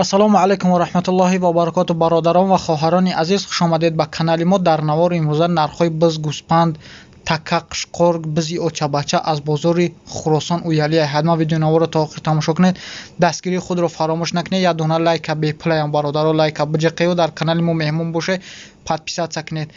Ассалому алайкум ва раҳматуллоҳи ва баракоту, бародарон ва хоҳарони азиз, хуш омадед ба канали мо. Дар навори имрӯза нархҳои биз, гӯспанд, така, қишқор, бизи очабача аз бозори Хуросон уялия. Ҳатман видеонаворро то охир тамошо кунед, дастгирии худро фаромӯш накунед, як дона лайка бепулаям, бародаро, лайка биҷиқею дар канали мо меҳмон бошед, подписаться кунед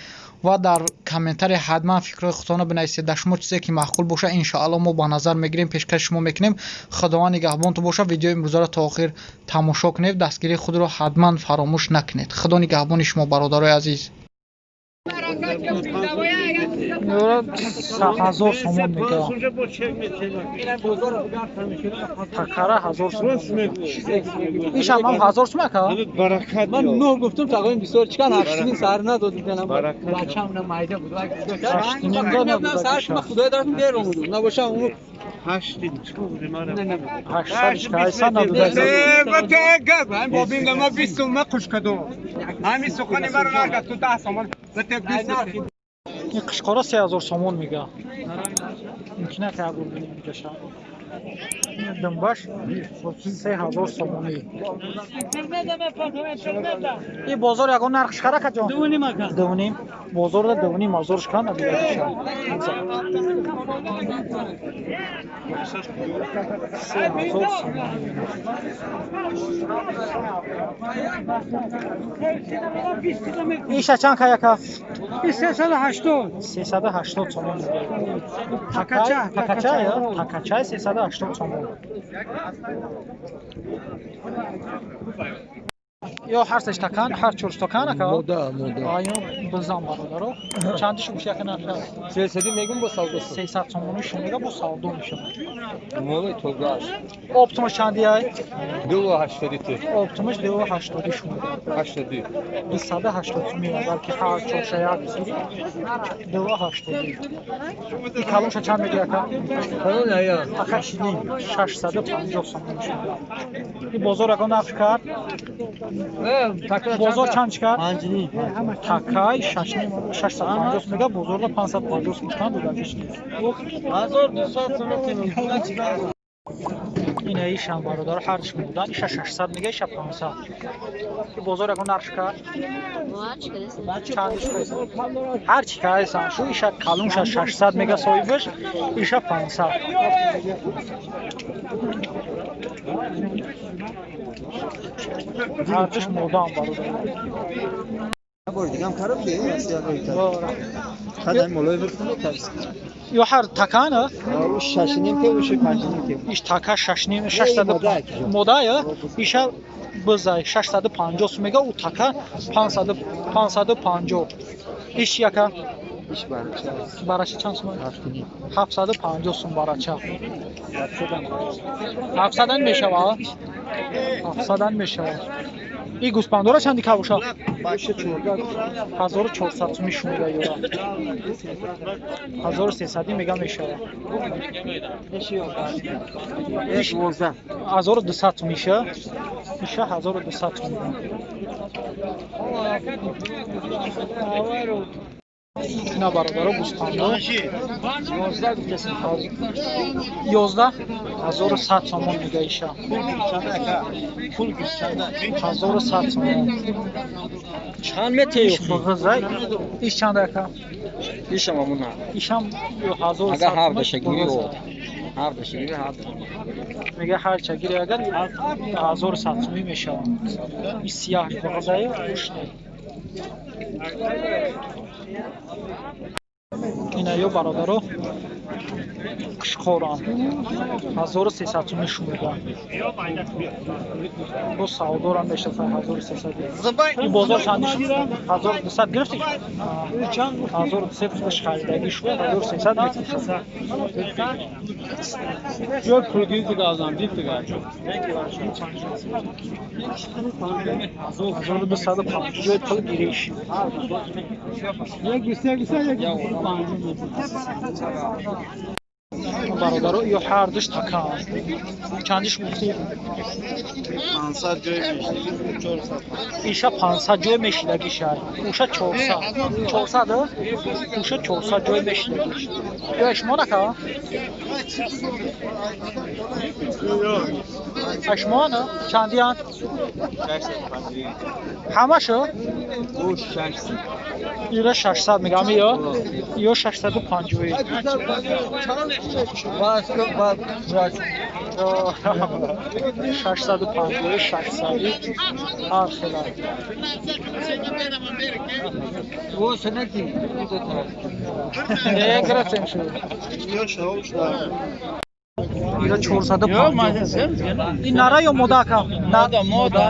ва дар комментария ҳатман фикрҳои худтонро бинависед. Дар шумо чизе ки маъқул бошад, иншоалло мо ба назар мегирем, пешкаши шумо мекунем. Худованд нигаҳбонтон бошад. Видеои имрӯзаро то охир тамошо кунед, дастгирии худро ҳатман фаромӯш накунед. Худо нигаҳбони шумо, бародарои азиз. 1000 сомон мега, такара 1000 сомон. Ишам ҳам 1000 сом ака. Ман нӯ гуфтам, тақрибан бисёр чикан ҳаштним сар надодем, бачам на майда буд. Сар шума худоя дорам дер омудум. Набошам уму Ма 20 сомон қушкаду. Ҳамин сухани маро нарга ту 10 сомон. Ин қишқора 3000 сомон мега. Мумкин аст як бор бинем инҷаша. Думбаш 3000 сомонӣ. Ин бозор ягон нархш кара каҷон? Дувним ака. Дувним. Бозорда дувним ҳазорш кана дигаша. 3000 сомонӣ. Иша чанд каяка? 380. 380 сомон. Такача, такача, такача 380 сомон. Ё ҳар сеш такан, ҳар чорш такан ака? Мода, мода. Айё бизан бародаро. Чандиш гуфт яка нарха? 300 мегум бо савдо. 300 сомони шумега бо савдо мешавад. Молои тозааш. Оптимаш чанди ай? 2.80 ти. Оптимаш 2.80 шумега. 82. 280 сомон агар ки ҳар чорша як бигирӣ 2.80. И калонша чанд мегирӣ ака? Калон ая. Ака 650 сомон шумега. И бозор ягон нарх кард? Бозор чанд чӣ кард? Такай 650 мега, бозорда 550 сом чанд додагиш. 1200 сом. Ина ишам бародар ҳардиш мудан, иша 600 мега, иша 500. И бозор ягон нарх кард? Чандиш ҳар чӣ кардасан, шу иша калонша 600 мега соҳибаш, иша 500. Ҳардиш модам бародар. Ё ҳар такана? Иш така шашним, шашсаду модая, иша бизай 650 сум мега, у така 550. Иш яка? Барача чанд сум? 750 сум барача. 700 мешава? 700 мешава. И гӯспандора чанди кабоша? 1400 суми шумега ёра. 1300 мега мешава. Иш 1200 сум иша. Иша 1200 сум. Ина бародаро гӯспандо 11100 сомон мега иша. 1100 сомон. Чанд метею? Иш иш чанд ака? Ишам амуна. Ишам 1100. Ага ҳар дашагири о. Ҳар дашагири ҳар. Мега ҳар чагири агар 1100 сомӣ мешавад. Иш сияҳ бағзай ушне. Ина ё бародаро қишқорам 1300 сомӣ шумега. Бо савдорам мешава 1300. Ин бозор чанд 1200 гирифтӣ? 1200 худаш харидагӣ шуд, 1300 мефурӯшад. Ҷой пулгирӣ дигазам, дид дигар. 1250 ҷои пул гириш. Бародаро, ё ҳардуш такан. Чандиш гуфтӣ? 500 ҷой мешидагӣ, 400. Иша 500 ҷой мешидагиша. Уша 400. 400? Уша 400 ҷой мешидагиш. Ё шумо нака? Ашмона чандиянд? 650. Ҳамашо? Ӯ 600. Ира 600 мегам ё? Ё 650. Бас. 650, 600 ҳар хела. О, сенаки. Не, грацем шуд. Ира 450. Ин нара ё мода ака? Мода, мода.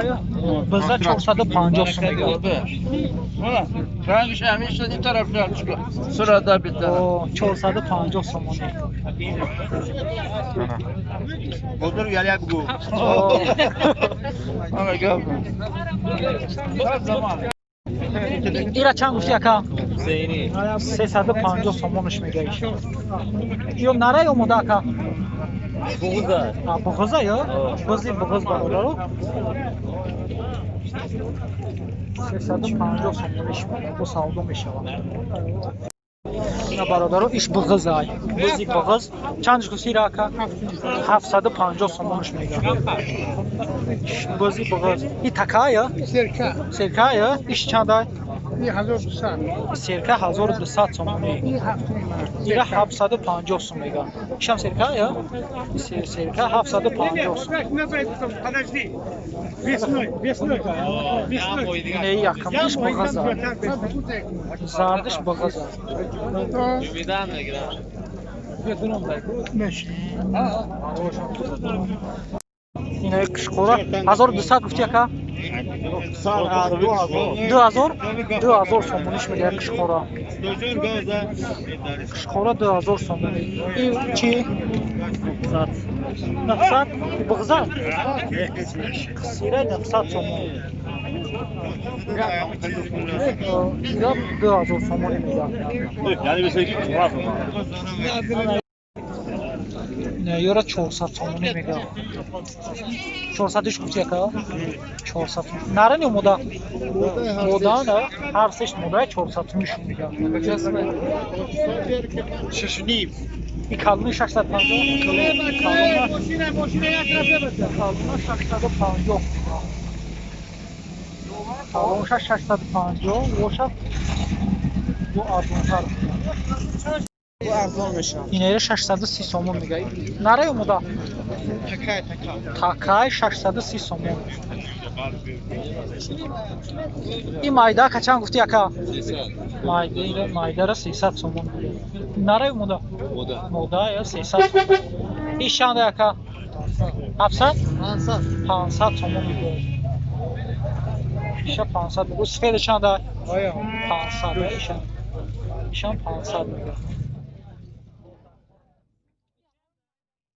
Биза 450 сум мегӯяд. Рангиш ҳамин шуд, ин тараф сурата бита. О, 450 сомонӣ. Бодур яля бугу. Ана гап. Ира чанд гуфти ака? 350 сомонаш мегаиш. Ё нара ё мода ака? Буғуза. А, буғуза ё? Бузи буғуз бародаро. 350 сомониш бо савдо мешавад. На бародаро, иш буғуз ай. Бузи буғуз чанд гуфти ира ака? 750 сомонаш мега. Бузи буғуз. И така ё? Серка. Серка ё? Иш чанд ай? 1200. Серка 1200 сомонӣ. Ира 750 сом мега. Ишам серка ё? Серка 750 сом. Подожди. Весной, весной. Весной. Не якамиш буғаза. Зардиш буғаза. Инаи қишқора 1200 гуфти ака? 2000? 2000 сомониш мега қишқора. Қишқора 2000 сомонӣ. И чи? 900? Буғза? Қисира 900 сомон. Ира 2000 сомонӣ мега. Ёра 400 сомонӣ мега. 400-иш гуфти ака? 400 сом. Нарани мода? Мода, на? Ҳар сеш мода 400 сомиш мега. 6.5. И калони 650. Калона 650 мега. Калонша 650, воша бу арзонтар мега. Инаира 630 сомон мега. Нара ё мода? Такай, така. Такай 630 сомон. И майда ка чанд гуфти ака? 300. Майдара 300 сомон. Нара ё мода? Мода. Мода ё 300 сомон. Иш чанда ака? 700? 500. 500 сомон мегӯяд. Иша 500 мегӯяд. Сфера чанда? 500 иша. Ишам 500 мегӯяд.